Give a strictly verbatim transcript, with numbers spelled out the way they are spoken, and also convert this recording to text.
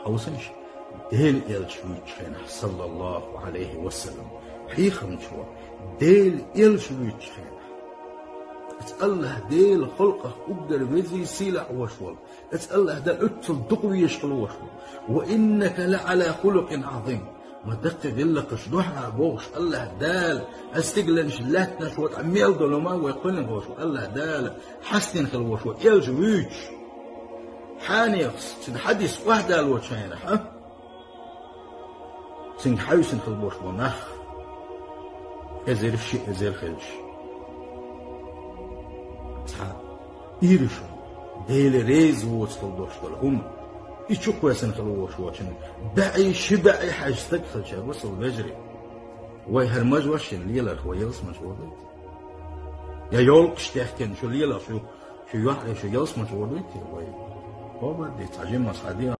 Хьовсанаш, Делан элча вуьйцучу хенахь, саллаллаху Ӏалайхи ва саллам, хьехамчо, Делан элча вуьйцучу хенахь, оцу АллахӀ-Делан халкъах уггар везий, сийлахь волуш волу, оцу АллахӀ-Дала оццул дукха везаш хила волуш волу. «Ва иннака ла Ӏала хулукъин Ӏазим». Ма даккхий гӀиллакхаш ду хьан бохуш, АллахӀ-Дала, ас стигланаш, лаьттанаш ву тӀе мел долу ма вай кхуьнан волуш ву, АллахӀ-Дала хьастина хила волуш ву, элча вуьйцуш. Хьанехас, цуьнан хьадис охьадалочу хенахь, а? Цуьнга хьаьвсина хила болуш бу нах, эзар, ши эзар хилча. Цхьа ираш, Дела реза воцу хила долуш долу хӀума, и чу кхоьссина хила волуш волчун баьӀий, ши баьӀий хьаьжча стаг хилча, весал вежарий. Вай хӀара мажа ваша шина леларх вай ялсамаш вогӀуьйту? Я йолкхаш техкина шу леларх шу, шу юьхье шу ялсамаш вогӀуьйту вай? Хабар де, цхьа жимма схьадеа.